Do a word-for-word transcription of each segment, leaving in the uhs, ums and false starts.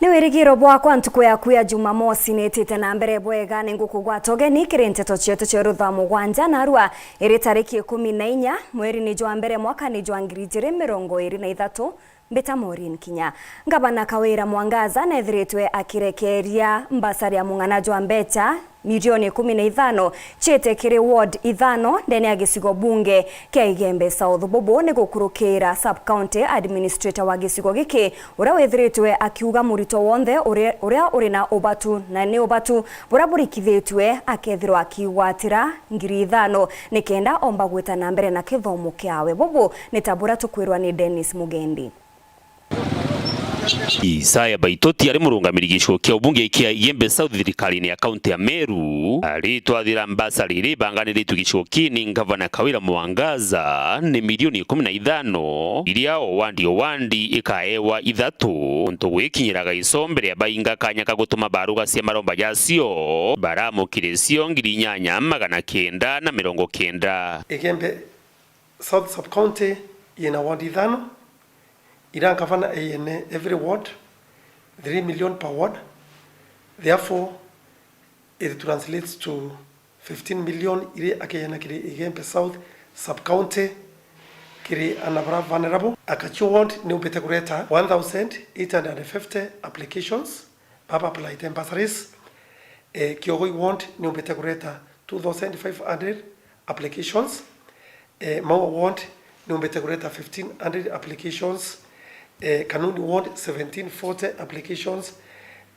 Ni wirigiro bwakwa ntuku yaku ya Jumamosi niitite na mbere bwega. Ni ngukugwata ugeni kiri nteto cietu cia rutha mugwanja narua iri tariki ikumi na inya, mweri ni jwa mbere, mwaka ni jwa ngiri ijiri mirongo iri na ithatu. Mbita Maureen Kinya. Ngavana Kawira Mwangaza neethiritwe akirekeeria mbasari ya mung'ana jwa mbecha milioni ikumi na ithano ciite kiri ward ithano ndene ya gicigo bunge kia Igembe South. Bubu ni gukurukira sub county administrator wa gicigo giki, uria withiritwe akiuga murito wonthe uri-, uria uri na ubatu na ni ubatu buria burikithitue akethirwa akigwatira ngiri ithano nikenda omba gwita na mbere na kithomo kiawe. Bubu ni ta buria tukwirwa ni Dennis Mugendi. Isaya Baitoti ari murungamiri gicigo kia ubunge kia Igembe South thirikarine ya kaunti ya Meru, aritwathira mbasari iria ibanganiritue gicigo kii ni ngavana Kawira Mwangaza ni milioni ikumi na ithano, iria o wandi o wandi ikaewa ithatu. Untu gwikinyiraga ico mbere ya bainga kanya ka gutuma baruga cia maromba jacio, baramukire cio ngiri inyanya magana kenda na mirongo kenda. Igembe South Sub-County yina ward ithano, ira ngavana eyene every ward three million per ward. Therefore, it translates to fifteen million iri akeyena kiri Igembe South Sub-County, kiri ana bara vulnerable. Akachu ward ni umbite kureta one thousand eight hundred and fifty applications, baba applied bursaries. Eh, Kiogoi ward ni umbite kureta two thousand five hundred applications. Eh, Maua ward ni umbite kureta fifteen hundred applications. Eh, Kanuni ward seventeen forty applications.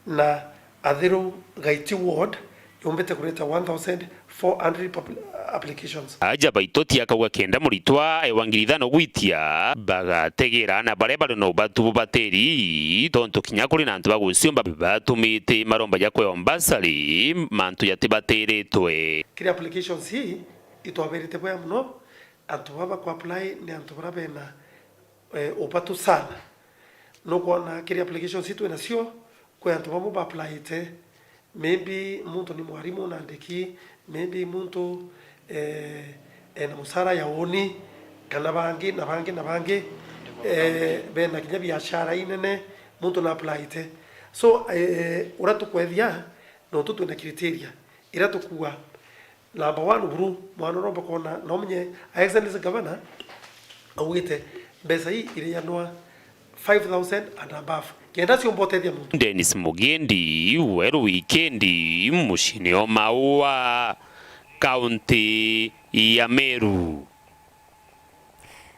Na Athiru Gaiti ward ni umbite kureta one thousand four hundred pub-, applications. Aja Baitoti akauga kenda muritwa ewa ngiri ithano gwitia, bagategera ana baria bari na ubatu bubatiri, tontu kinya kuri na antu baguciumba batumite maromba ja kwewa mbasari, mantu jatibatiritwe. Kiri applications hii, itwabirite bwega mono, antu baba ku apply ni antu baria bena, eh, ubatu sana. Nukwona kiri applications itwi nacio, kwi antu bamwe ba applyite, maybe muntu ni mwarimu na ndiki, maybe muntu, eh, ena musara ya uni, kana bangi, na bangi, na bangi, eh, bena kinya biashara inene, muntu na applyite. So, eh, uria tukwethia, nontu twina criteria iria tukuga, number one buru, mwana uromba kwona, na umenye, Excellency Governor augite mbeca ii irianwa five thousand and above, kenda ciumba utethia muntu. Dennis Mugendi, Weru Wikendi, muciini o Maua, kaunti ya Meru.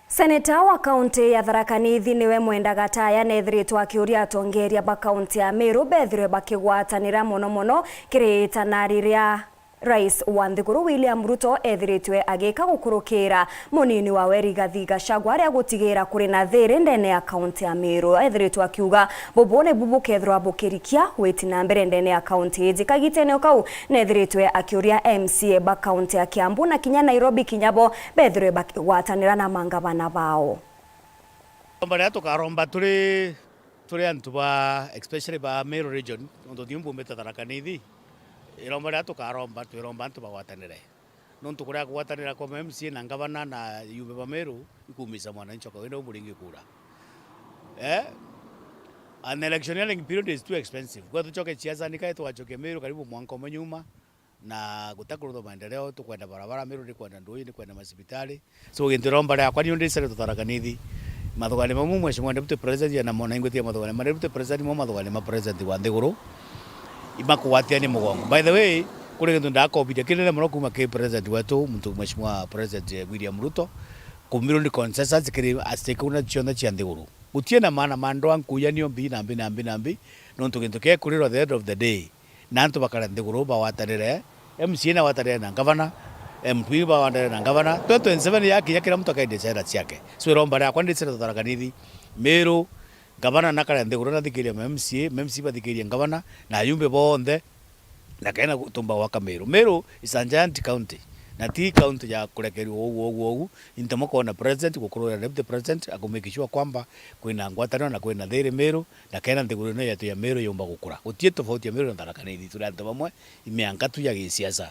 Seneta wa kaunti ya Tharaka Nithi niwe Mwenda Gataya neethiritwe akiuria atongeeria ba kaunti ya Meru beethirwe bakigwatanira mono mono kiri itana riria Rais wa nthiguru William Ruto eethiritwe agiika gukurukira munini wawe Rigathi Gachagua aria gutigira kuri na thiiri ndene ya kaunti ya Meru. Eethiritwe akiuga bubu nibu bukeethirwa bukirikia witi na mbere ndene ya kaunti iji. Kagitene o kau, neethiritwe akiuria M C A ba kaunti ya Kiambu na kinya Nairobi kinya bo beethirwe bakigwatanira na mangavana bao. Iromba riria tukaromba turi, turi antu ba, especially ba Meru region, nontu thiu mbumite Tharaka Nithi, iromba riria tukaromba, twiromba antu bagwatanire. Nontu kuria kugwatanira kwa M C A na ngavana na yumbe ba Meru ikuumisa mwananchi wa kawaida umwe ringi kura. Eh? An electioneering period is too expensive. Kwa tucoke siasa, ni kai tugacokia Meru karibu mwanka umwe nyuma, na guta kurutha maendeleo, tukwenda barabara, Meru ni kwenda ndui, ni kwenda macibitari. So, gintu iromba riakwa ni undi Seneta Tharaka Nithi. Mathugani mamu Mheshimiwa Deputy President na mwana ingwiti ya mathugani ma Deputy President mo mathugani ma President wa nthiguru. Imakugwatia ni mugongo. By the way, kuri gintu ndakobiria kinene muno kuma ki President wetu, muntu Mheshimiwa President William Ruto, ku Meru ni consensus kiri a stakeholder cionthe cia nthiguru. Gutie na maana ma ndwa nkuya nio mbi na mbi na mbi na mbi, nontu gintu kekurirwa at the end of the day, na antu bakare nthiguru bagwatanire, M C A na agwatanire na ngavana, M P bagwatanire na ngavana, twenty twenty-seven yakinya kila muntu akaendie ciana ciake. So, iromba riakwa ndi Seneta Tharaka Nithi, Meru, ngavana nakare nthiguru nathikiria ma M C A, ma M C A bathikirie ngavana, na ayumbe bonthe, na kena gutumba gwaka Meru. Meru is a giant county, na ti county ya kurekerua ugu, ugu, ugu. Inte mukwona president gukurura deputy president, akumake sure kwamba kwina ngwataniro na kwina thiri Meru, na kena nthiguru ino yetu ya Meru yumba gukura. Gutie tofauti ya Meru na Tharaka Nithi, turi antu bamwe, imianka tu ya gisiasa.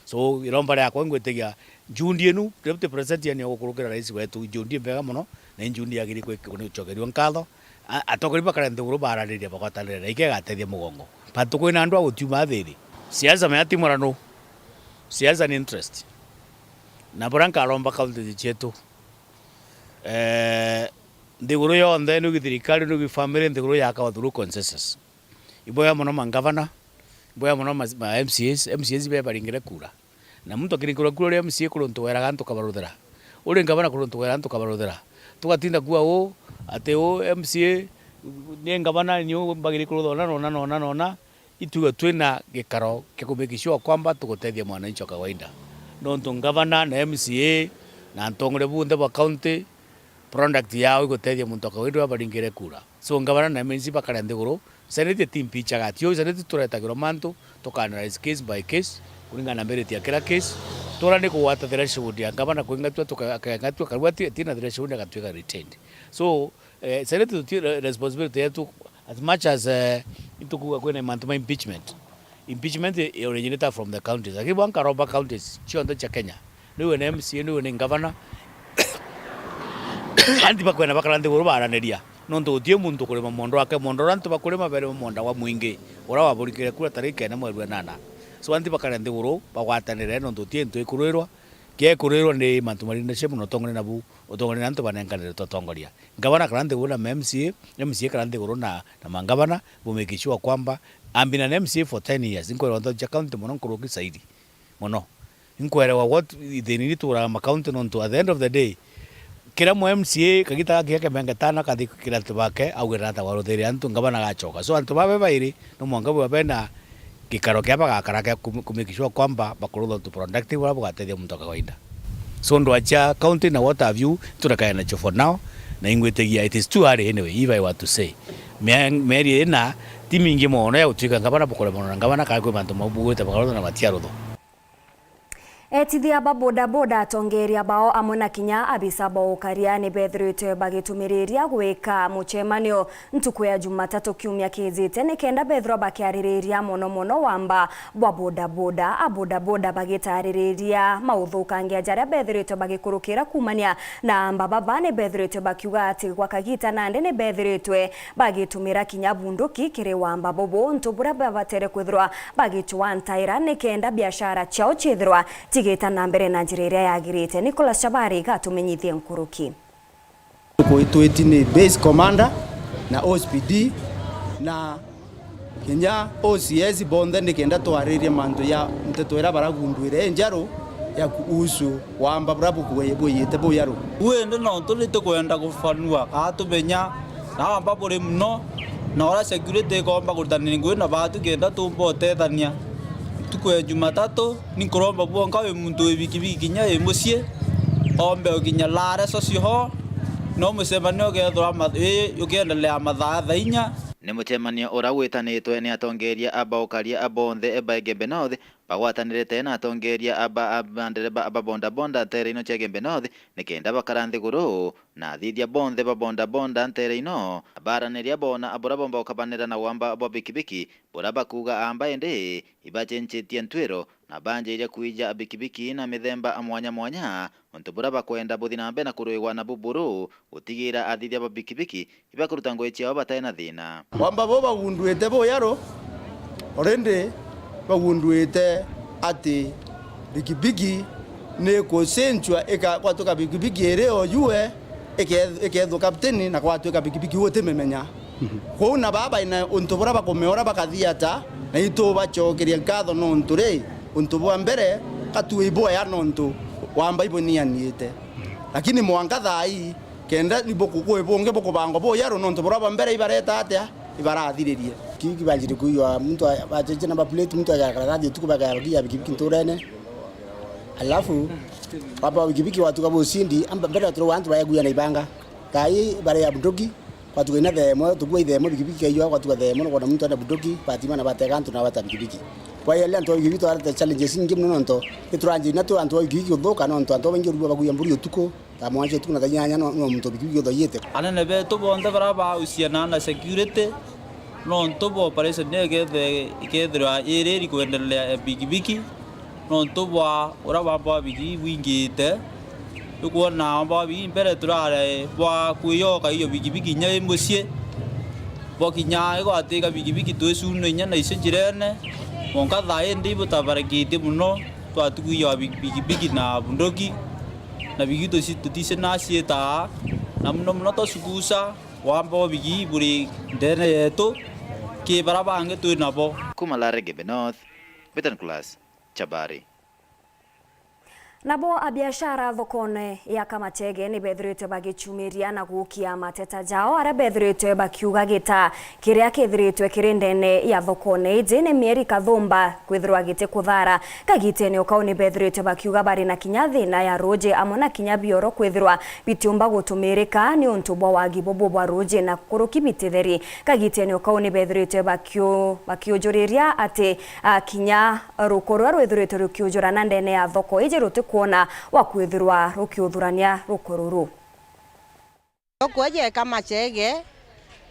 So, iromba riakwa ngwitigia njundi inu, deputy president yani gukurukira rais wetu, njundi mbega muno, na njundi yagiri kwi-, gucokerua nkatho, A-, atongoria bakare nthiguru barariria, bagwatanire na ike igatethia mugongo. But kwina andu a gutiuma thiri. Siasa mea ti murano. Siasa ni interest. Na buria nkaromba county cietu, eh, nthiguru yonthe, nugi thirikari, nugi family, nthiguru yakawa through consensus. Iboya mono mangavana, iboya mono ma, ma M C As, M C As ibe baringire kura. Na muntu akiringirwa kura uri M C A kuri untu weraga antu kabaruthira. Uri ngavana kuri untu wera antu kabaruthira. Tugatinda kuuga uu, ati uu M C A ni ngavana, ni uu mbagiri kurutha ona, nona, nona, nona. Ituge twina gikaro kia ku make sure kwamba tugutethia mwananchi wa kawaida. Nontu ngavana na M C A na atongoria bonthe ba county, product yao igutethia muntu wa kawaida uria baringire kura. So, ngavana na M C A bakare nthiguru, Senate ti impeach agati. Yo Senate turetagirwa mantu, tuka analyze case by case, kuringana na merit ya kila case. Tura ni kugwata threshold ya ngavana kuingatwa, tuka-, akengatwa, akarua ati, atina threshold, agatuika retained. So, eh, Senate tuti re-, responsibility yetu as much as, eh, itukuga kwina mantu ma impeachment. Impeachment i originator from the counties. Lakini bwa nkaromba counties cionthe cia Kenya, niwe na M C A, niwe ni ngavana, anti bakwenda bakara nthiguru baraniria. Nontu guti muntu ukurima mondo wake, mondo uria antu bakurima berima monda wa mwingi, uria waburikire kura tariki kenda mweri wa nana. So anti bakare nthiguru bagwatanire, nontu guti ntu ikurwirwa, kia ikurwirwa ni mantu ma leadership na utongoria nabu, utongoria na antu banenkanire tutongoria. Ngavana akara nthiguru na ma M C A, M C A akara nthiguru na, na mangavana, bu make sure kwamba, I've been an M C A for ten years, nkwirwa nthao cia county mono nkuruki zaidi. Mono. Inkwerewa what thina iria ituraga ma county, nontu at the end of the day, kira mu M C A kagita gaki gake mengetana kathi kira antu bake, augire nata waruthiria antu, ngavana agacoka. So antu babe bairi no mwanka bwa bena gikaro kia bagakara kia ku, ku make sure kwamba bakurutha untu productive buria bugatethia muntu wa kawaida. So ndwa cia county na what have you, turekae nacio for now, na ingwitigia it is too early anyway, if I were to say. Mia-, mieri ina ti mingi mono ya gutuika ngavana bukuremwa na ngavana, kana kwi mantu mau bugwite bakarutha na matiarutho. Etithia ba bodaboda, atongeeria bao amwe na kinya abisa ba ukaria ni beethirite bagitumiriria gwika mucemanio ntuku ya Jumatatu kiumia kiijite, ni kenda beethirwa bakiaririria mono mono wamba bwa bodaboda. A bodaboda bagitaririria mauthukangia jaria beethirite bagikurukira kuumania na amba baba, ni beethirite bakiuga ati gwa kagiita nandi ni beethiritwe bagitumira kinya bunduki kiri wamba bubu, untu buria babatere kwithirwa bagicwantaira ni kenda biashara ciao ciithirwa cigita na mbere na njira iria yagirite. Nicholas Chabari gatumenyithie nkuruki. Twiti ni base commander na O C P D na kinya O C S bonthe, ni kenda twaririe mantu ya nteto iria baragunduire injeru ya kuhusu wamba buria bukwe-, bwiyite buyaru. Uu indi nontu ni tukwenda kufanua kana tumenya na wamba buri mono, na uria security ikomba kuritania ngugi na baatu kenda tumba utethania. Ntuku ya Jumatatu, ni nkuromba bwonka wi muntu wi bikibiki kinya wi mucii, ombe ukinya lare socio ho, no mucemanio ukethirwa ma-, wi ukiendelea mathaa thaa inya. Ni mucemanio uria witanitwe ni atongeeria a baukaria a bonthe ba Igembe North, bagwatanirite na atongeeria a ba, a ba ndereba ba bodaboda nteere ino cia Igembe North, ni kenda bakara nthiguru na athithia bonthe ba bodaboda nteere ino, baraniria boona buria bomba gukabanira na wamba bwa bikibiki, buria bakuuga amba indi ibacenjitie ntwiro na banjiria kwija bikibiki na mithemba mwanya mwanya, untu buria bakwenda buthi na mbere na kurwigwa na buburu, gutigira athithia ba bikibiki ibakuruta ngugi ciao batai na thina. Wamba bo bagunduite buyaru, already bagunduite ati bikibiki ni kucenjua ika-, gwatuika bikibiki iri o yue, ike-, ikethua kapteni na gwatuika bikibiki utimimenya. Kwou na baba ina untu buria bakumeora bakathia ata, na itubacokeria nkatho nontu ri, untu bwa mbere, katu ibwea nontu wamba ibunianiite. Lakini mwanka thaa ii, kenda ni buku-, kwi bungi bukubangwa buyaru nontu buria bwa mbere ibareta atia, ibarathiririe. Kiki banjiri kuiywa, muntu a-, bacheche number plate, muntu agakara thati utuku bagaya bakiya bikibiki nturene. Alafu, wamba bikibiki watuka bucindi, amba mbere watuka antu bayakuya na ibanga. Thaa ii bari ya bunduki, kwatuka ina themo, tukua ithemo, bikibiki kaiywa, kwatuka themo, nukona muntu ena bunduki, batimana batega antu na bata bikibiki. Kwa hiyo, antu ba bikibiki twarete challenges nyingi mono nontu, ituranjiri na tu antu ba bikibiki guthuka nontu antu baingi urua bakuya mburi utuku, thaa mugwanja utuku na thaa inyanya no, no muntu wa bikibiki uthoyete. Anene betu bonthe baria bahusiana na security, nontu bwa operation ikethe-, ikethirwa iriri kuendelea ya bikibiki, nontu bwa uria wamba wa bikibiki bwingite. Ukwona wamba wa bikibiki mbere turare bwa kwiyoka iyo bikibiki inya wi mucii, Bo kinya igwatiga bigibigi twicune inya na icio njirene, monka thaa indi ibutabarikite mono, twatukuijawa bigibigi na bunduki, na bigi tuci-, tutise naciitaa, na mono mono twacukuca wamba wa bigi buri ndene yetu, ki bara bangi twi nabo. Kuma Larege North, Betan Class, Chabari. Nabo abiashara thokone ya Kamachege ni bethiritwe bagicumiria na gukia mateta jao, aria bethiritwe bakiuga gita kiria kithiritwe kiri ndene ya thokone iji ni mieri kathumba kwithirwa gitikuthara. Kagitene o kau ni bethiritwe bakiuga bari na kinya thina ya ruuji amwe na kinya bioro kwithirwa bitiumba gutumirika ni untu bwa wagi bubu bwa ruuji na kuruki bititheri. Kagitene o kau ni bethiritwe bakiu-, bakiujuriria ati, a, kinya ruko ruria rwithiritwe rukiujurana ndene ya thoko iji rutikwona wa kwithirwa rukiuthurania ruko ruru. Thoko iji ya Kamachege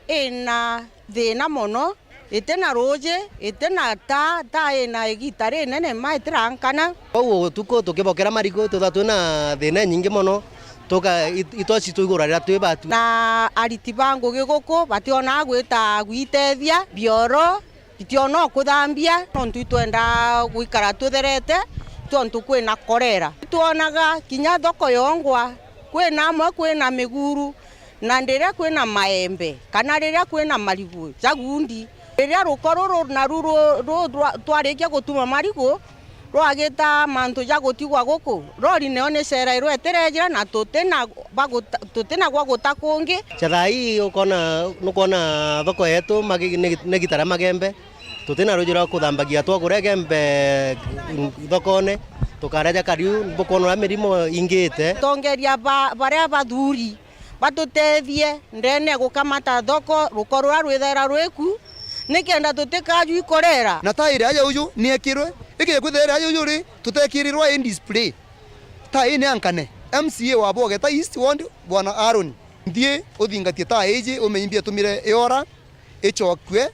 ina thina mono, itina ruuji, itina taa, taa ina igita rinene ma itirankana. Kwou utuku tukibokera marigu, twithagwa twina thina inyingi mono, tuka-, it-, itwaci tuigura riria twi batu. Na ariti ba ngugi guku bationaa gwita gwitethia, bioro, bitiona o kuthambia, nontu itwenda gwikara tutherete, tontu kwina korera. Itwonaga kinya thoko yongwa, kwina amwe kwina miguru, na riria kwina maembe, kana riria kwina marigu ja gundi. Riria ruko ruru naru ru-, ru-, rwa-, twarikia gutuma marigu, rwagita mantu ja gutigwa guku, rori neo ni cerairwe itirejira, na tutina baguta-, tutina gwa guta kungi. Cia thaa ii ukona, nukwona thoko yetu magi-, ni, ni gitara magembe. Tutina ruuji rwa kuthambagia, twagura igembe thokone, tukareja kariu, bukwona uria mirimo ingite. Tongeria ba-, baria bathuri batutethie ndene ya gukamata thoko, ruko ruria rwithaira rwiku, nikenda tutikaju ikorera. Na tairi aja uju niekirwe, ikinya kwithira aja uju ri, tutekirirwa i display. Tairi ni ankane. M C A wa Bogeta East Ward, Bwana Aaron, nthie uthingatie tairi iji, umeimbie tumire iora, icokue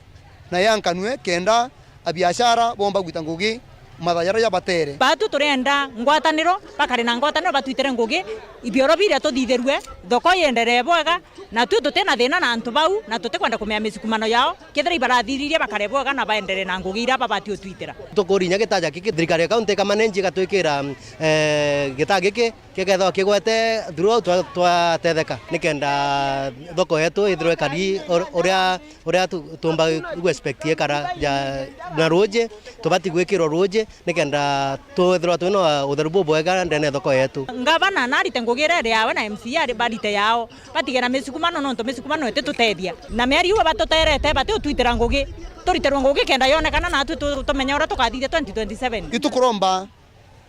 na yankanue, kenda abiashara bomba gwita ngugi mathaa jaria jabatere. Batu turienda ngwataniro, bakari na ngwataniro batwitere ngugi, ibioro biria tuthithirue, thoko ienderee bwega, na tui tutina thina na antu bau, na tutikwenda kumenya misukumano yao, kethira ibarathiririe bakare bwega na baenderee na ngugi iria babati utwitira. Tukurinya gitaja giki, thirikari ya kaunti ikamanage igatwikira, eh, gita giki, gikethagwa kigwete throughout twa-, twatetheka, nikenda thoko yetu ithirwe ikari ur-, uria, uria tu-, tumba gu expect ikara ja, na ruuji, tubati gwikirwa ruuji, nikenda twithirwa twina utheru bubwega ndene ya thoko yetu. Ngavana narite ngugi iria iri yawe na M C A ari barite yao, batige na misukumano, nontu misukumano ititutethia. Na mieri iu batuterete, bati utwitira ngugi, turitirwe ngugi kenda yonekana, natwi tu-, tumenye uria tukathithia twenty twenty-seven. Itukuromba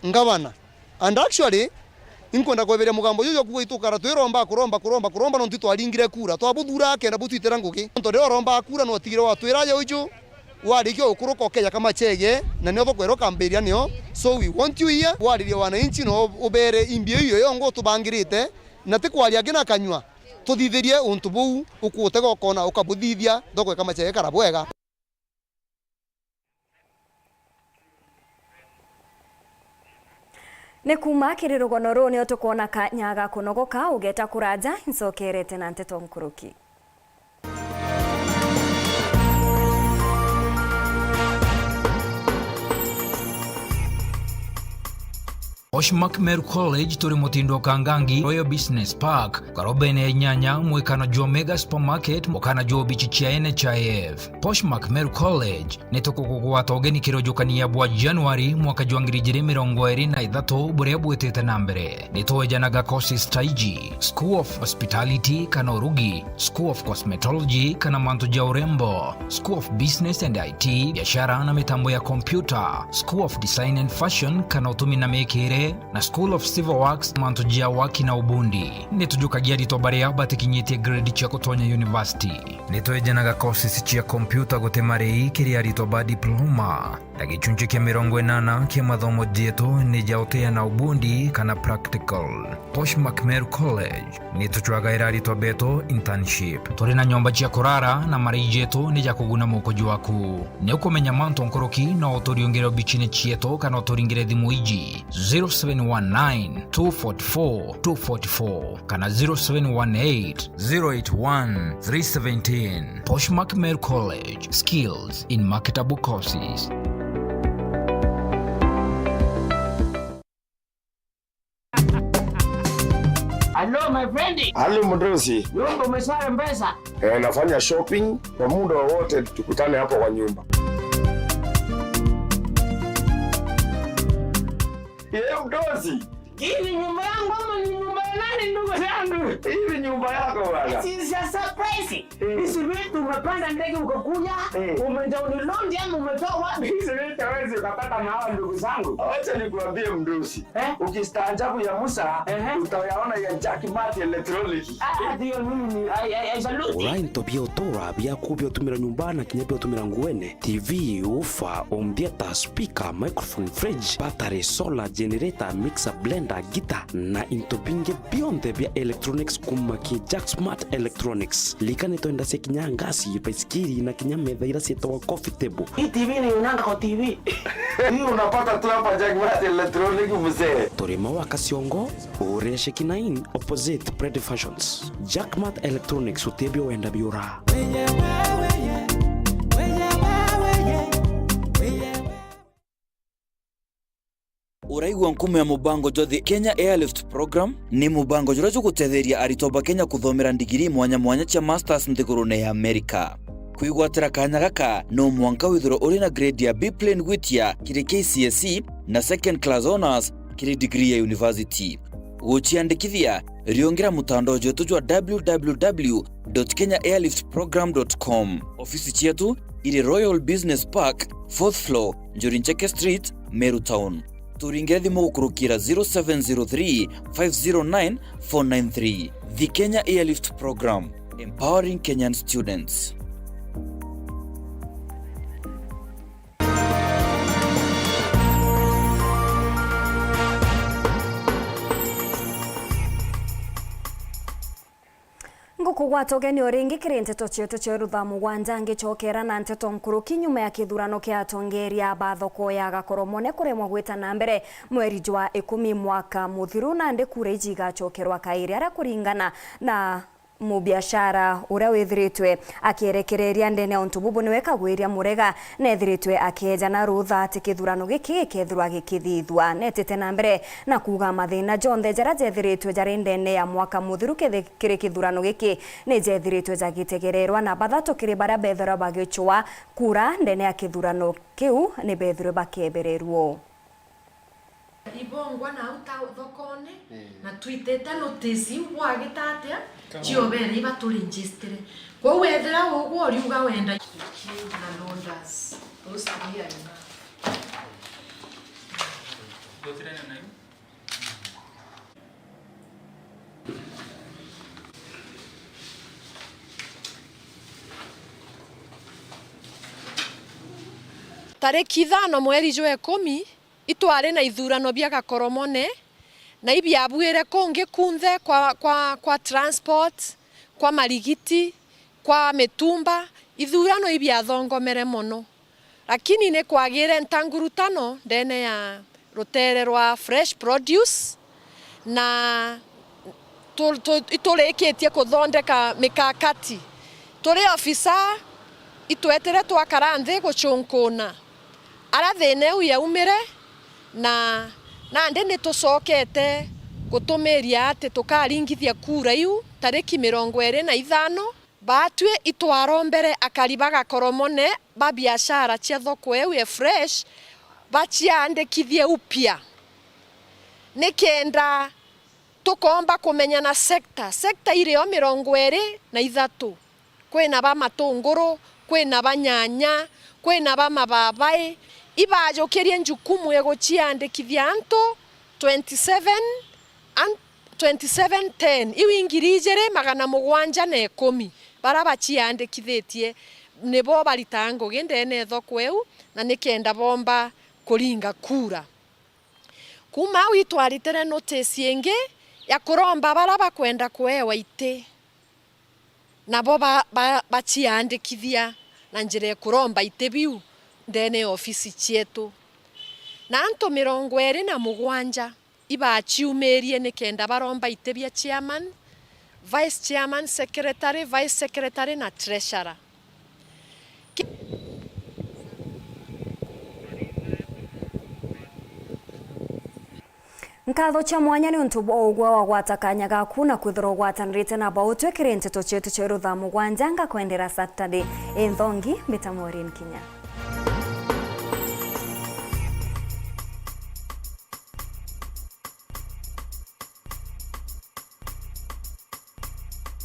ngavana. And actually, inkwenda kweberia mugambo juju jwa kuuga itukara twiromba, kuromba, kuromba, kuromba, nontu twaringire kura, twabuthuura kenda butwitira ngugi. Nontu riria uromba kura, no utigire watwira aja uju, warikia ukuruka ukeja Kamachege, na nio thoko iria ukambiria nio. So we want you here, waririe wananchi, no ubere imbio iyo yongo utubangirite, na ti kwaria ngi na kanyua, tuthithirie untu buu, ukutega ukona ukabuthithia, thoko ya Kamachege ikara bwega. Ni kuuma kiri rugono ruu nio tukwona kanya ga kunogoka, ugeta kuraja, ncokerete na nteto nkuruki. Poshmark Meru College turi mutindo wa Kangangi Royal Business Park, karobene ya inyanya, mwekano jwa Mega Supermarket, mukana jwa obichi cia N H I F. Poshmark Meru College, ni tukugugwata ugeni kirojukania bwa Januari mwaka jwa ngiri ijiri mirongo iri na ithatu buria bwitite na mbere. Ni twejanaga courses ta iji: School of Hospitality kana urugi, School of Cosmetology kana mantu ja urembo, School of Business and I T, biashara na mitambo ya computer, School of Design and Fashion kana utumi na miikire, na School of Civil Works, mantu ja waki na ubundi. Ni tujukagia aritwa baria batikinyitie grade cia gutonya university. Ni twejanaga courses cia computer guti marei kiri aritwa ba diploma, na gichunchi kia mirongo inana kia mathomo jetu ni ja uteana ubundi kana practical. Poshmark Meru College, ni tucwagaira aritwa betu internship. Turi na nyomba cia kurara na marei jetu ni ja kuguna mukuju waku. Ni ukumenya mantu nkuruki, no uturiungire obichini cietu kana uturingire thimu iji: zero seven one nine, two forty-four, two forty-four kana zero seven one eight, zero eight one, three seventeen. Poshmark Meru College, skills in marketable courses. Hello, my friend. Hello, mdosi. Nyumba umeswara mpesa? Eh, nafanya shopping kwa muda wowote, tukutane hapo kwa nyumba. Eh, mdosi. Hii ni nyumba yangu ama ni nyumba ya nani, ndugu yangu? Hii ni nyumba yako bwana. It is a surprise. Eh. Hizi vitu umepanda ndege ukakuja, eh, umedownload ama umetoa wapi? Hizi vitu hawezi ukapata na hawa ndugu zangu. Acha nikuambie mdosi. Eh? Ukistaajabu ya Musa, ehe, utayaona ya Jack Mart Electronic. Ah, ndio mimi ni, I, I, I salute. Ura into bia utura biaku bia utumira nyumba na kinya bia utumira nguene, T V, ufa, home theater, speaker, microphone, fridge, battery, solar, generator, mixer, blender, guitar na into bingi bionthe bia electronics kuma ki Jack Smart Electronics. Lika ni twenda cia kinya ngasi, baisikiri na kinya metha ira cietagwa coffee table. Hii T V ni unanga kwa T V. Hii unapata tu hapa Jack Mart Electronic, mzee. Turi Maua Kaciongo, Uria Shekinain, opposite Pred Fashions. Jack Mart Electronics, utebio wenda biura. Uraigua nkumo ya mubango jwa The Kenya Airlift Program? Ni mubango juria jugutetheria aritwa ba Kenya kuthomera ndigiri mwanya mwanya cia masters nthigurune ya Amerika. Kwigwatira kanya gaka, no mwanka withirwe uri na grade ya B plain gwitia kiri K C S E na second class honours kiri degree ya university. Guciandikithia, riungira mutandao jwetu jwa w w w dot kenya airlift program dot com. Ofisi cietu iri Royal Business Park, fourth floor, Njuri Ncheke Street, Meru Town. Turingire thimu gukurukira zero seven zero three, five zero nine, four nine three. The Kenya Airlift Program, empowering Kenyan students. Ngukugwata ugeni o ringi kiri nteto cietu cia rutha mugwanja, ngicokera na nteto nkuruki nyuma ya kithurano kia atongeria ba thoko ya Gakoromone kuremwa gwita na mbere mweri jwa ikumi mwaka muthiru, nandi kura iji igacokerwa kairi, aria kuringana na mubiashara uria withiritwe akierekereria ndene ya untu bubu niwe Kagwiria Murega, nethiritwe akeejana rutha ati kithurano giki gikethirwa gikithithua. Netite na mbere na kuuga mathina jonthe jaria jethiritwe jari ndene ya mwaka muthiru kithi-, kiri kithurano giki ni jethiritwe jagitegererwa, na bathatu kiri baria bethirwa bagicua kura ndene ya kithurano kiu ni bethirwe bakebererwo. Ibongwa nau ta thokone, eh, na twitite notice iu bwagita atia, ciobere iba turinjistire. Kwou wethira ugwe uriuga wenda na Lodas, those three are enough. Tariki ithano mweri jwa ikumi, itwari na ithurano bia Gakoromone, na ibiabuire kungi kunthe kwa, kwa, kwa transport, kwa marigiti, kwa mitumba, ithurano ibiathongomere mono. Lakini ni kwagire ntangurutano ndene ya rutere rwa fresh produce, na tu-, tu-, iturikitie kuthondeka mikakati. Turi ofisa, itwetire twakara nthi gucunkuna aria thina iu yaumire, na nandi ni tucokete gutumiria ati tukaringithia kura iu tariki mirongo iri na ithano. Baatwi itwarombere akari ba Gakoromone ba biashara cia thoko iu ya fresh baciandikithie upya, nikenda tukoomba kumenyana sector. Sector irio mirongo iri na ithatu. Kwina ba matunguru, kwina ba nyanya, kwina ba mababai. Ibajukirie njukumu ya guciandikithia antu twenty seven an-, twenty seven ten. Iu i ngiri ijiri magana mugwanja na ikumi. Baria baciandikithitie nibo baritaga ngugi ndene ya thoko iu, na nikenda boomba kuringa kura. Kuuma au itwaritire notice ingi ya kuromba baria bakwenda kuewa iti, nabo ba-, ba-, baciandikithia na njira ya kuromba iti biu ndene ya ofisi cietu. Na antu mirongo iri na mugwanja Ibaciumirie nikenda baromba iti bia chairman, vice chairman, secretary, vice secretary na treasurer. Nkatho cia mwanya niuntu bwa ugwe wagwata kanya gaku na kwithirwa ugwatanirite na bau twikire nteto cietu cia iru thaa mugwanja. Ngakwendera Saturday inthongi. Mbita Maureen Kinya.